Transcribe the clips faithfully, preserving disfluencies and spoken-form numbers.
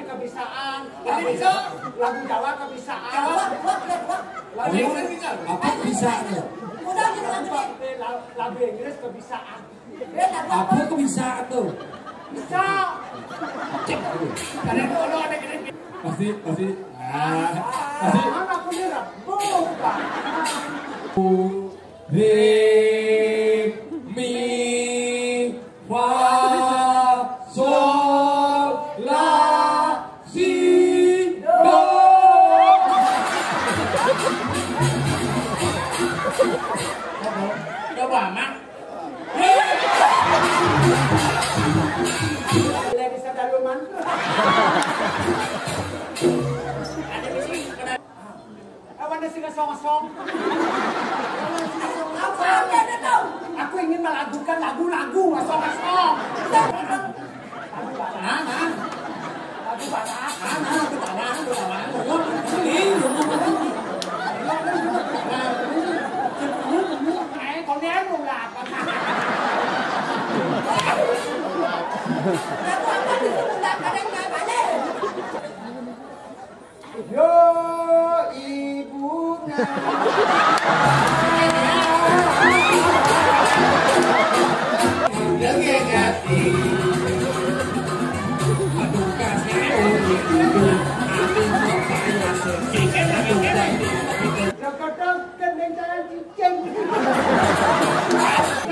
Kebisaan. Lagu, lagu Jawa kebisaan. Lagu Inggris, apa bisa tuh? Udah, gitu, lanjut, deh. Lagu, lagu Inggris kebisaan. Apa kebisaan tuh? Bisa. Cek gitu. Ada yang ada yang gini. Pasti, pasti. Ah, pasti. Mana aku ini rebu, Pak? Re, mi, fa, sol, la, si, do. Coba, Mak. Lagi sadaluman. Ada di sini, ada. Awan na sila song-song. Apa ada tuh? Aku ingin melakukan lagu-lagu song-song. Mana? Lagu mana? Mana? Aku tahu, aku tahu, aku tahu. Ini, eh, kau ni anu lah. Lagu apa di sini? Nggak ada yang nggak balik. Yo, ibu.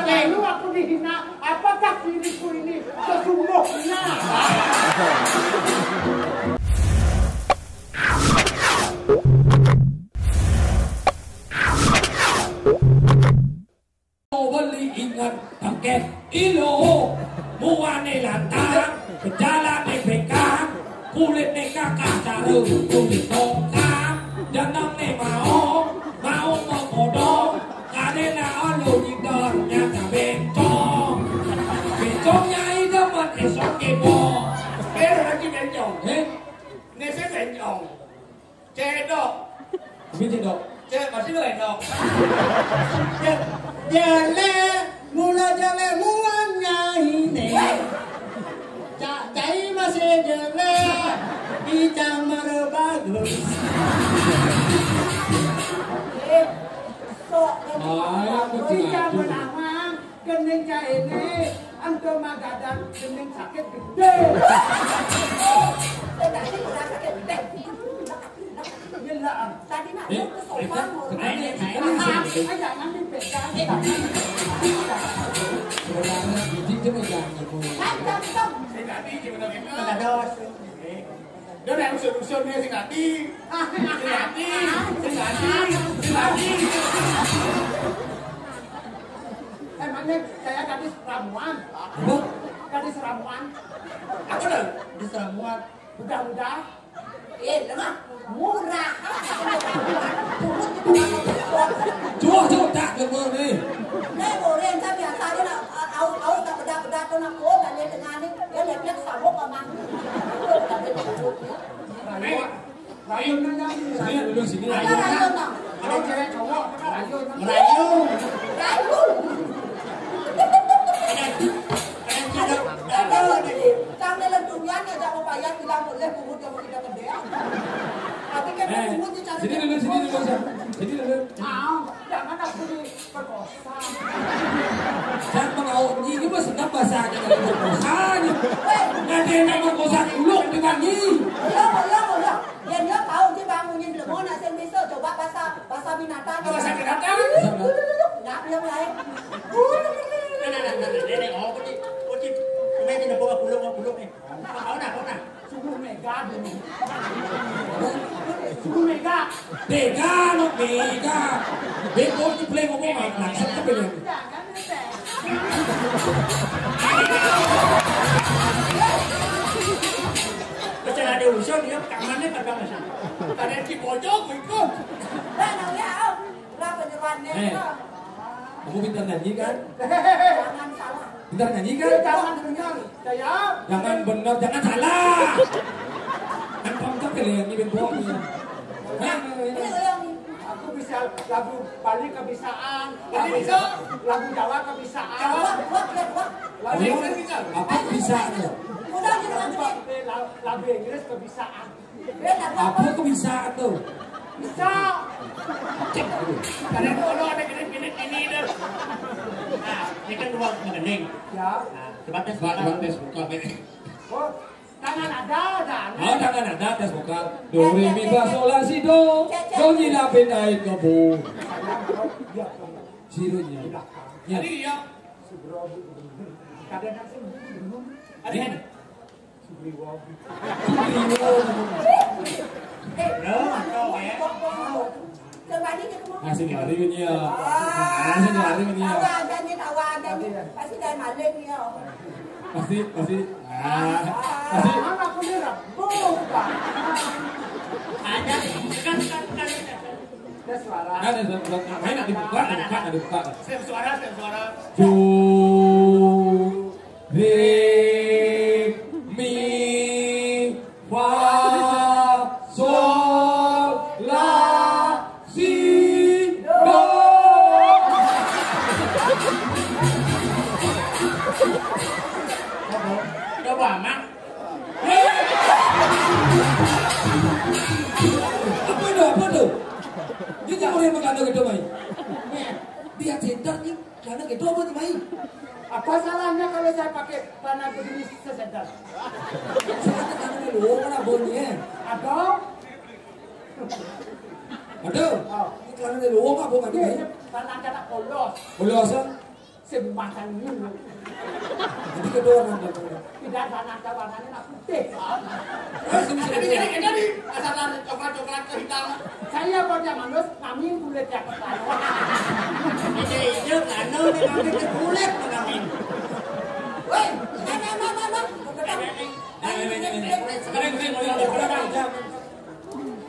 Lalu aku dihina, apakah diriku ini sesungguhnya? Beli ingat tangkeh ilo, muane lantang, bejalane bekang, kulitne kakah cara kulit tongkang, jenenge mau, mau mengkodok, karena alo nyidar nyata bencong. Bencong nyai demen esok kebo. Eh, lagi bencong. Eh? Nese bencong. Cedok. Tapi cedok. Cek, pasti lo endok. Jele, mula jele muan nyai ne. Cak cai masih jele, icang mara bagus. Eh, sok, eh, ah, iya, betul. Icang menawang, kening cai ne, ento magadan, kening sakit gede. Tadi udah sakit gede. Tadi nak, eh, itu sopan, eh, eh, eh, eh, jangan dipegang. Sebenarnya, izin cuma jangan. Kan cakep. Ada dosa. Dia nak usut-usut ni, sing hati. Sing hati. Sing hati. Sing hati. Emangnya saya gadis ramuan? Apa? Gadis ramuan. Apa dah? Gadis ramuan. Udah-udah. Eh, lemah. Murah. Jauh, jauh, tak dengar ni. Nek goreng kan biasa aja nak, aus-aus tak bedak-bedak tu nak kau tanya tengah ni. Dia leplek sabuk apa? Rayun nanya ni. Sini dulu, sini. Ada rayun tak? Ada cewek cowok, rayun. Rayun. Rayun. Ada, ada cewek. Ada lagi. Kang dalam dunia ni ada upaya bilang boleh pungut yang tidak gede. Tapi kan pungut ni cara sini dulu, sini dulu, Sir. Sini dulu. Ah, jangan aku diperkosa. Jangan mengauk ni, ni pun senang bahasa aja dari perkosa ni. Weh. Nanti nak perkosa dulu dengan ni. Boleh, boleh, boleh. Dia, dia tahu je bangun ni belum nak sing bisa. Coba bahasa, bahasa binatang. Bahasa binatang? Nak belum lain. Nah, nah, nah, nah, nah, oh, putih, putih. Ini dia bawa pulung, bawa pulung ni. Kau nak, kau nak. Sungguh mega dulu. Sungguh mega. Mega, no, mega. Bego ni boleh ngomong, Mak. Langsung ke beliau. Macam ada urusan dia, kamarnya tak ada masalah. Tak ada di pojok, ikut. Dah, dah, ya, Om. Lah, penyeruan ni, eh, Om. Kamu pintar nyanyi, kan? Jangan salah. Pintar nyanyi, kan? Eh, jangan benar. Saya. Jangan benar, jangan salah. Kan kamu tak boleh nyanyi, Ben Boy. Hah? Ini yang aku Bisa lagu Bali kebisaan, lagu, bisa, lagu Jawa kebisaan. Jawa, kuat, ya, kuat. Lagu Inggris bisa. Apa bisa tuh? Udah, gitu, lagu, lagu, lagu Inggris kebisaan. Apa kebisaan tuh? Bisa. Cek dulu. Ada dulu, ada gini, gini, ini, deh. Nah, ini kan ruang mengening. Ya. Nah, coba tes vokal. Coba tes vokal, Mek. Oh, tangan ada, ada. Oh, tangan ada, tes vokal. Do, re, mi, fa, sol, la, si, do. Do, nyi, la, pe, na, in, ko, bo. Iya, iya. Sirunya. Iya. Tadi ya. Kadang-kadang sih, ada. Iya. Sugriwono. Sugriwono. Eh, Loh, kok ya? Coba aja ketemu. Ngasih lari ini ya. Ah, ngasih lari ini ya. Tawa aja nih, tawa aja nih. Pasti dari maling nih ya. Pasti, pasti. Ah, pasti. Mana aku nih, Rap? Bukan. Ada, kan, kan, kan. Ada suara. Ada suara. Ngapain ada buka, ada buka, ada buka. Setiap suara, setiap suara. Do, re, mi, fa, sol, la, si, do. Coba, Mak. Apa itu? Apa itu? Dia jangan yang makan gitu, Mai. Dia cinta nih. Karena gitu apa tuh, Mai? Apa salahnya kalau saya pakai celana begini sesedar? Saya celana di luar, apa nih? Atau? Aduh, oh. Ini celana di luar apa, Mai? Iya, celana anak polos. Polos, ah? Semacam ini. Jadi kedua orang. Tidak, celana warnanya putih. Terus bisa jadi, jadi, jadi, asal coklat-coklat ke hitam. Saya punya manusia, kami kulit yang pertama. Ini hijau, anu, ini kami ke kulit, kami. Woi, eh, eh, eh, eh, eh.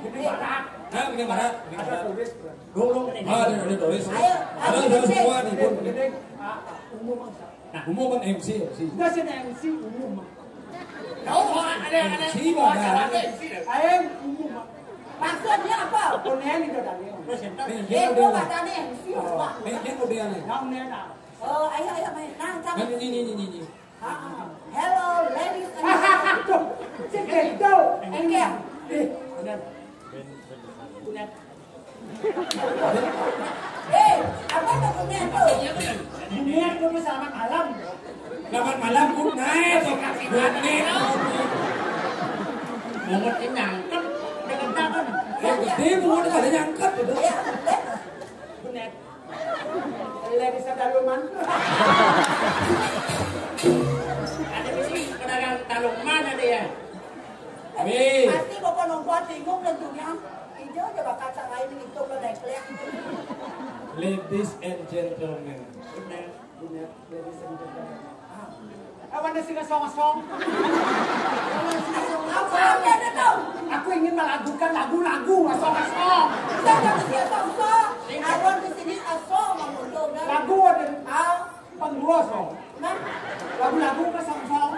Ini barat. Hah, ini barat? Ini barat. Ada tulis. Dong, dong. Ah, ada, ada tulis. Ayo, ada, ada semua nih, Bun. Ini, ah, umum. Nah, umum kan M C, M C. Enggak sih, M C umum. Tahu, ada, ada. M C mah ada. Acara M C ya? Ayo, umum. Maksudnya apa? Konean itu tadi. Terus yang tadi. Eh, gua katanya M C apa? Eh, dia mau dia nih. Yang mana? Oh, ayo, ayo, main. Nah, sama. Nah, ini, ini, ini, ini. Ah, ah. Hello, ladies and gentlemen. Tuh, si Kento. Engkel. Eh, benar. Benar. Eh, apa tuh dunia tuh? Dunia tuh selamat malam. Selamat malam, good night. Good night. Bungut ini nyangkep. Dengan tangan. Yang gede bungut ada nyangkep gitu. Iya, eh. Good night. Lagi sadaluman. Ada di sini pedagang taluman ada ya. Amin. Pasti bapak nongkrong bingung tentunya. Ijo aja bakal sarai ngitung lo deklek. Ladies and gentlemen. Benar, benar. Ladies and gentlemen. Ah. Awan na singasong-asong. Awan na singasong-asong. Apa ada tuh? Aku ingin melagukan lagu-lagu asong-asong. Kita nggak bisa asong-asong. Awan di sini asong, Mang Undo, kan? Lagu ada. Ah. Pengguas, oh. Nah, lagu-lagu asong-asong.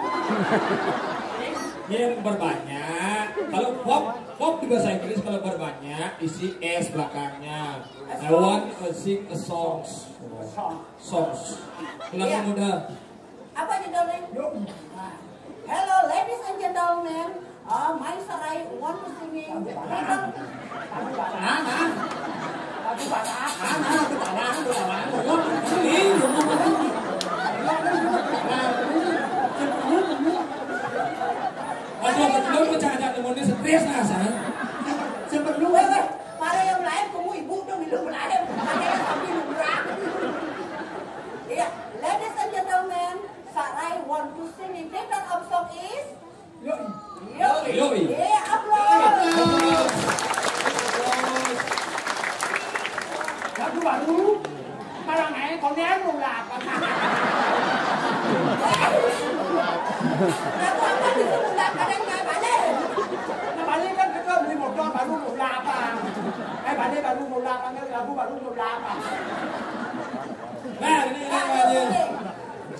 Yang berbanyak. Kalau pop, pop di bahasa Inggris kalau berbanyak isi S belakangnya. I want to sing a songs. Songs. Ulang, iya, Muda. Apa judulnya? Yuk. Hello, ladies and gentlemen. Uh, my sarai want to singing. Hah? Hah? Hah? Hah? Aku tawa, aku tawa, aku tawa. Ini, ini, ini. Aduh, betul, pecah-pecah temuannya stres lah, San. Sebelum, eh, eh, para yang lain, kamu ibu dong, ibu lain. Ada yang sambil nyebrang. Iya, ladies and gentlemen, Sarai want to sing in favor of song is Yoi. Yoi. Yoi. Iya, aplaus. Lagu baru. Kalau naik, kau naik lu lah. Lagu apa di sini lah? Kadang nggak balik. Nah, balik kan kita beli motor baru mau lah apa? Eh, balik baru mau lah apa? Lagu baru mau lah apa? Nah, ini, ini, ini.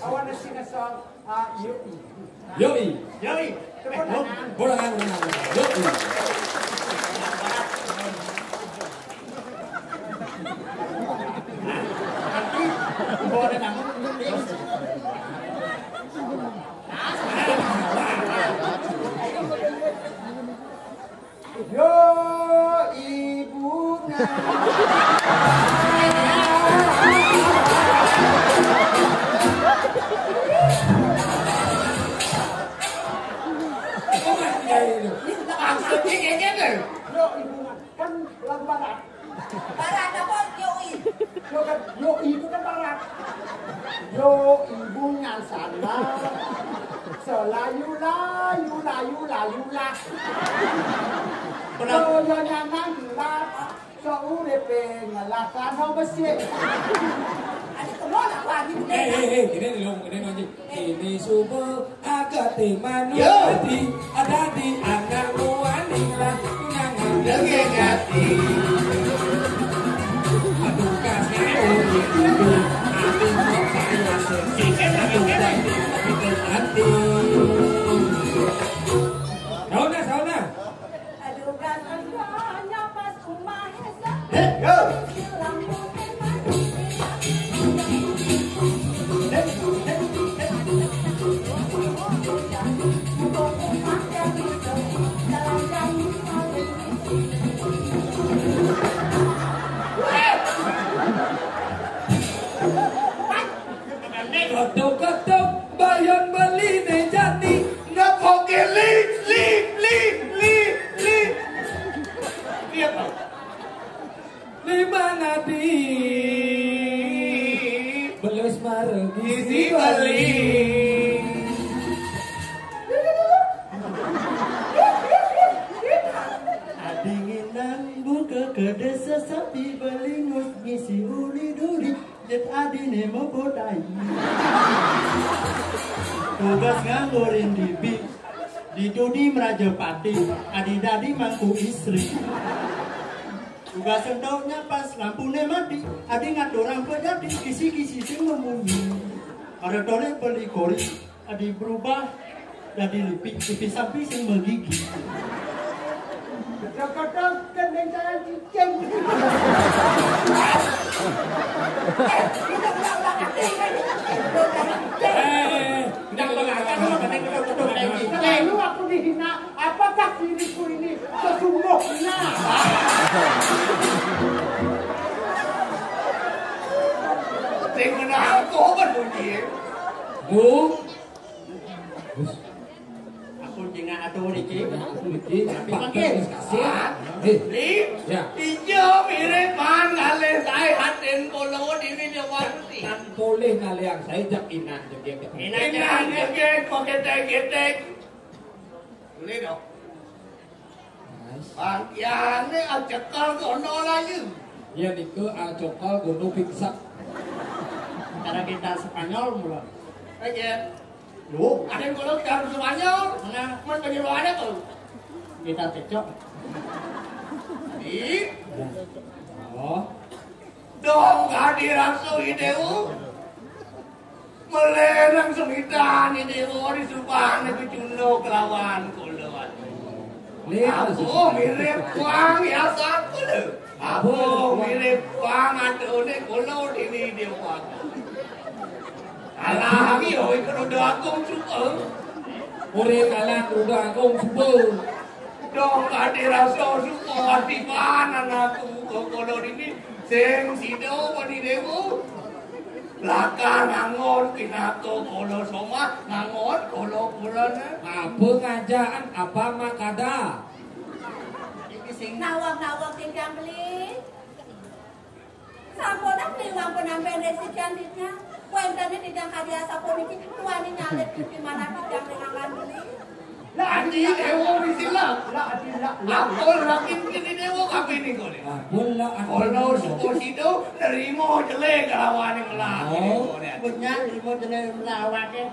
Awan na singasong. Ah, yoi. Yoi. Yoi. Eh, bola, bola, bola, bola. Yoi. Yo, ibu. Maksudnya kayak gitu. Yo, ibu. Kan lagu barat. Barat apa? Yoi. Yo kan, yoi itu kan barat. Yo, ibunya sana. Selayu, layu, layu, layu lah. Yo, yo, nyanang lah. So, udah pengen lah, kan, no, besi. Ada kemana, Pak? Gitu, eh, eh, eh, ini nih, Long, ini nih, Long. Ini subuh agak temanu hati, ada di anak wanita, tunangan lagi hati. Aduh, kasih, oh, gitu. Aduh, saya sedih, aduh, saya sakit hati. Sauna, sauna. Aduh, kasih, pas rumah. Ketuk-ketuk, bayon beli ne jani. Ngepoke li, li, li, li, li. Lihat, Pak. Lima nadi. Belas maregi si beli. Adinginan buka kedai sesapi, belingus ngisi uli duli. Jet adine mopo tai. Tugas nganggurin dibi. Didudi meraja pati. Adi dadi mangku istri. Tugas endauknya pas lampune mati, adi ngaturang pejati, kisi-kisi sing memunyi. Ada toleh beli kori, adi berubah jadi lipi, lipi sampi sing menggigi. Kadang-kadang kan yang saya cicing. Eh, ndak berangkat, kalau kata kita betul lagi. Selalu aku dihina. Apakah diriku ini sesungguhnya? Sing menang aku apa bunyi? Bu. Aku jingak atur iki. Aku iki. Tapi makin. Kasih. Eh. Li. Ya. Ijo mirip man ngalih sae hatin kula dini dia warti. Kan boleh ngalih sae jak inan jegek. Inan jegek pakai tegetek. Boleh dong. Nice. Bagiane acekel kono layu. Ya niku acekel kono pingsan. Cara kita Spanyol mula. Oke. Lu, ada yang kono kita harus Spanyol. Mana? Mana penyuluhannya tuh? Kita cekcok. Ih. Oh. Dong, hadir langsung ide, uh. Melereng semitane dewa di subane becunduk kelawan kula. Aku mirip wang ya satu lho. Aku mirip wang adone kula dini dewa. Alah, iki yo iku roda agung suka. Ora kalah roda agung suka. Dong ati rasa suka ati panan aku kok kula dini sing sida muni dewa. Lakar ngangon pinaka kala somah, ngangon kala purana. Apa ngajaan, apa makada? Iki sing nawang-nawang titiang beli. Sampun beli wong penampian resi cantiknya. Wentene titiang kadi asapuniki, wani nyalip pipi manah titiang rinangan beli. Lah, ati dewa wis ilang. Lah, ati lah. Ampun, lagi kene dewa kabeh niku. Ampun lah, ampun. Kala suka sida nerima jelek kelawane melah. Oh. Punya nerima jelek melawake.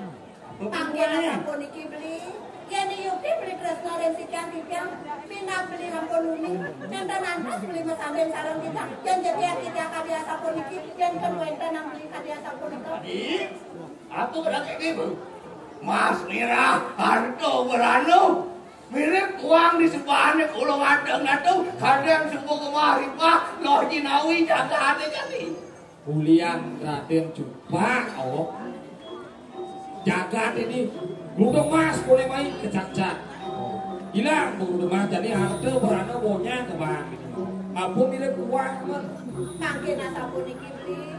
Panggilan sampun iki beli. Yen yupi beli tresna ring sikian titiang, pinat beli ampun uni. Nenten antes beli mesanding sareng titiang. Yen jeti ati titiang kadi asapuniki, yen ken wenten nang beli kadi asapunika. Adi, aku lagi ibu. Mas Mirah, harta beranu. Mirip uang di sebahane kula ngadeng-ngadeng, kadang sembuh kemah ripah, loh jinawi jaga ate kali. Ulian Raden Jogja. Pak, oh. Jagat ini. Gudeg emas boleh main kecak-cak. Hilang gudeg emas, jadi harta berana bonya ke bang. Ampun, bila kuah men. Mangkin asampun niki beli.